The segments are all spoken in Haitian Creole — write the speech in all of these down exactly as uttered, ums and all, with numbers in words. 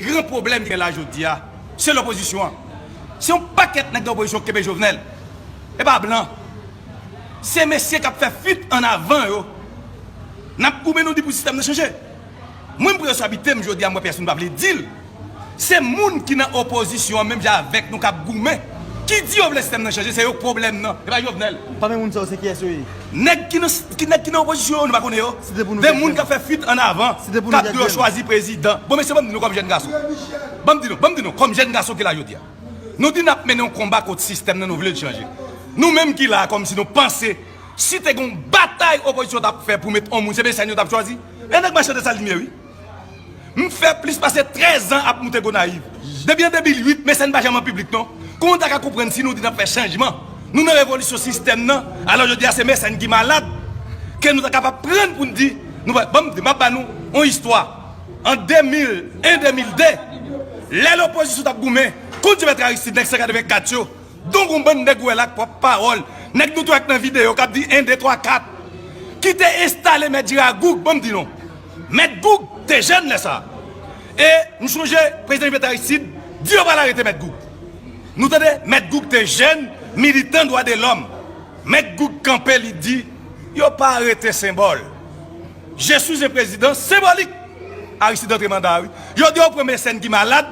Gran pwoblèm ki gen la jodi a, se lopozisyon an. Se yon pakèt nèg nan opozisyon k kenbe Jovenel. E pa blan. Se mesye k ap fè fuit an avan yo. N ap goumen, nou di pou sistèm nan chanje. Mwen, m pran responsabilite m jodi a, m wè pèsonn pa vle di l. Se moun ki nan opozisyon an, menm jan avèk nou, k ap goumen, ki di yo vle sistèm nan chanje, se yo k pwoblèm nan, e pa Jovenel. Pami moun sa yo, se kiyès yo ye? Nèg ki nan, ki, nèg ki nan opozisyon yo, nou pa konnen yo. Site pou nou kèk moun k ap fè fuit an avan, k ap di yo chwazi prezidan. Bon, mesye, ban m di nou kòm jèn gason. Ban m di nou, ban m di nou, kòm jèn gason ki la jodi a. Nou di n ap mennen yon konba kont sistèm nan, nou vle l chanje. Nou menm ki la a, kòmsi nou panse, si te gen yon batay opozisyon t ap fè pou met yon moun, se Mecène yo t ap chwazi. E nèg mache Desalin ye, wi. M fè plis pase trèz an ap moute Gonayiv. Depi an de mil uit, Mecène pa janm an piblik, non. Kòman w ta ka konprann si nou di n ap fè chanjman, nou nan revolisyon sistèm nan, alò jodi a se Mecène ki malad, ke nou ta kapab pran pou n di, nou pa, ban m di, m ap ba nou yon istwa. An de mil en, de mil de, lè lopozisyon t ap goumen kont Jovèl Aristide, nèg san katrevenkat yo, donk yon bann nèg ou wè la ak pwòp pawòl, nèg nou tou wè k nan videyo k ap di en, de, twa, kat, ki te enstale Mèt Jera Goug, ban m di nou. Mèt Goug te jèn lè sa a. E m sonje prezidan Jovèl Aristide di yo pral arete Mèt Goug. Nou tande, Mèt Goug te jèn, militan dwa de lòm. Mèt Goug kanpe, li di, yo pa arete senbòl. Je suis un président symbolique. Aristide antre manda a, wi. Yo di yo pran Mecène ki malad,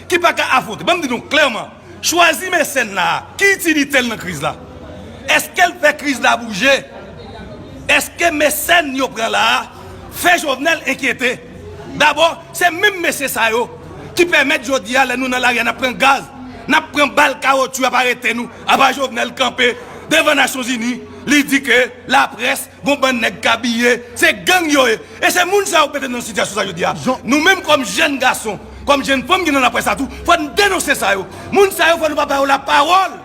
ki pa ka afwonte. Ban m di nou klèman, chwazi Mecène la a, ki itilite l nan kriz la? Èske l fè kriz la bouje? Èske Mecène yo pran la a fè Jovenel enkyete? Dabò, se menm mesye sa yo ki pèmèt jodi a, lè nou nan lari a, n ap pran gaz, n ap pran bal, kawotchou, y ap arete nou anba Jovenel kanpe devan Nasyonzini, li di ke laprès, gon bann nèg k abiye, se gang yo ye. E se moun sa yo k mete n nan sitiyasyon sa jodi a. Nou menm kòm jèn gason, kòm jèn fanm ki nan laprès la tou, fò n denonse sa yo. Moun sa yo, fò nou pa ba yo lapawòl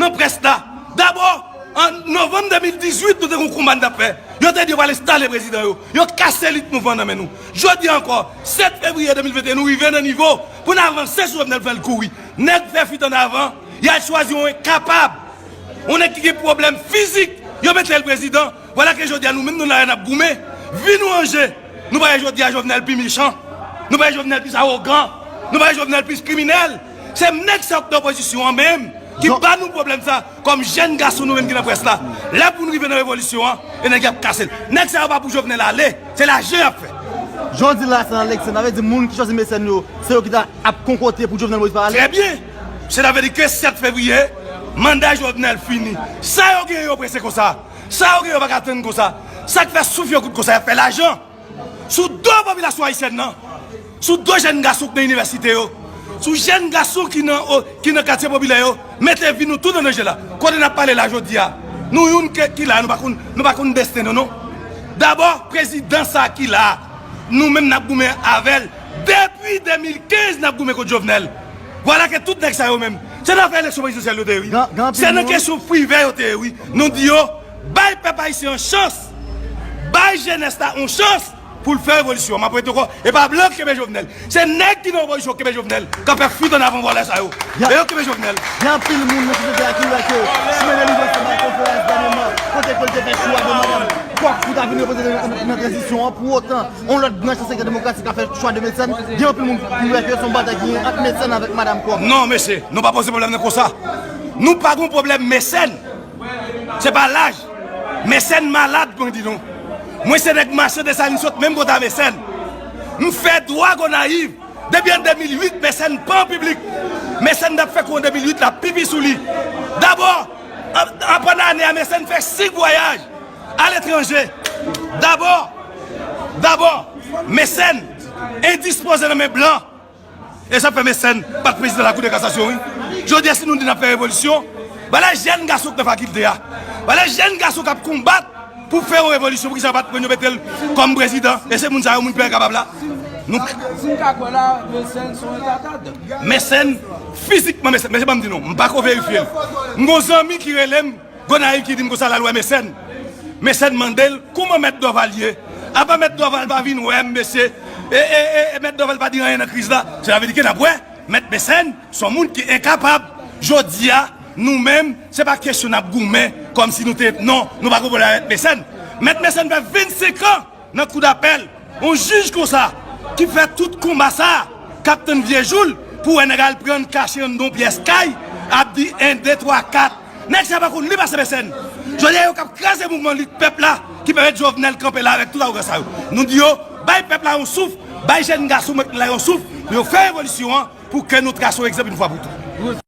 nan près la. Dabò, an novanm de mil dizuit, nou te gen yon konba n t ap fè. Yo te di yo pral enstale prezidan yo. Yo kase lit mouvman nan men nou. Jodi a ankò, sèt fevriye de mil venteyen, nou rive nan nivo pou n avanse sou Jovenel, fè l kouri. Nèg fè fuit an avan, y al chwazi yon enkapab. Yon nèg ki gen pwoblèm fizik, yo mete l prezidan. Vwala ke jodi a nou menm nou la n ap goumen. Vi nou an je. Nou pa wè jodi a Jovenel pi mechan. Nou pa wè Jovenel plis awogan. Nou pa wè Jovenel plis kriminèl. Se nèg sa yo k nan opozisyon an menm ki ba nou pwoblèm sa kòm jèn gason nou menm ki nan près la. Lè pou nou rive nan revolisyon an, e nèg y ap kase l. Nèg sa yo pa pou Jovenel ale. Se lajan y ap fè. Jan w di la, se nan eleksyon. Sa vle di moun ki chwazi Mecène yo, se yo ki ta ap konkote pou Jovenel Moïse pa ale? Trè byen. Sètadi ke sèt fevriye, manda Jovenel fini. Sa yo genyen yo prese konsa? Sa yo genyen yo pa ka tann konsa? Sa k fè souf yo kout konsa? Y ap fè lajan sou do popilasyon ayisyèn nan, sou do jèn gason k nan inivèsite yo, sou jèn gason ki nan, o, ki nan katye popilè yo, mete vi nou tout an danje la. Kote n ap pale la jodi a, nou youn ke, ki la, nou pa konn, nou pa konn desten nou, non. Dabò, prezidan sa ki la, nou menm n ap goumen avè l. Depi de mil kenz, n ap goumen kont Jovenel. Vwala ke tout nèg sa yo menm, se nan afè eleksyon prezidansyèl yo te ye, wi. Gen, gen anpil moun. Se nan kesyon privè yo te ye, wi. Nou di yo, bay pèp ayisyen an chans. Bay jenès la yon chans pou l fè revolisyon. M ap repete ankò, e pa blan k kenbe Jovenel. Se nèg ki nan opozisyon k kenbe Jovenel, k ap fè fuit an avan vòlè sa yo. E yo k kenbe Jovenel. Gen anpil moun nan sosyete a ki wè ke Chimène Livrescq te bay konferans dènyèman, kote ke l te fè chwa de madanm Kòk pou ta vin reprezante nan, nan, nan tranzisyon an. Pou otan, yon lòt branch nan sektè demokratik la fè chwa de Mecène. Gen anpil moun ki wè ke se yon batay ki gen ant Mecène avèk madanm Kòk. Non, mesye, nou pa poze pwoblèm nan konsa. Nou pa gon pwoblèm Mecène. Se pa laj. Mecène malad, mwen di nou. Mwen se nèg mache Desalin, sot menm kote a Mecène. M fè dwa Gonayiv. Depi an de mil uit, Mecène pa an piblik. Mecène t ap fè kou an de mil uit la, pipi sou li. Dabò, an, an pandan ane a, Mecène fè senk vwayaj aletranje. Dabò, dabò, Mecène endispoze nan men blan. E sa fè Mecène pa t prezidan Lakou de Kasasyon, wi. Jodi a, si nou di n ap fè revolisyon, vwala jèn gason k nan fakilte a. Vwala jèn gason k ap konbat pou fè yon revolisyon. Poukisa yo pa t pran yo mete l kòm prezidan? E se moun sa yo, moun ki pa kapab la. Nou Si n ka kwè la, Mecène se yon retardad. Mecène, fizikman, Mecène, mesye, ban m di nou, m pa ko verifye l. M gon zanmi ki rele m, Gonayiv, ki di m konsa l al wè Mecène. Mecène mande l kòman Mèt Dorval ye. Apa Mèt Dorval pa vin wè m, mesye? E, e, e, e Mèt Dorval pa di anyen nan kriz la? Sètadi ke n ap wè Mèt Mecène se yon moun ki enkapab. Jodi a, nou menm, se pa kesyon n ap goumen kòmsi nou te, non, nou pa gon pwoblèm avèk Mecène. Mèt Mecène fè vennsenk an nan kou dapèl, yon jij konsa ki fè tout konba sa a, k ap tann vye jou l pou wè nèg al pran kache anndan yon pyès kay, ap di en, de, twa, kat. Nèg sa pa konn li pase pèsòn. Jodi a, yo k ap kraze mouvman lit pèp la ki pèmèt Jovenel kanpe la avèk tout awogan sa yo. Nou di yo, bay pèp la yon souf, bay jèn gason mèt la yon souf, pou yo fè revolisyon an, pou ke nou trase yon egzanp yon fwa pou tout.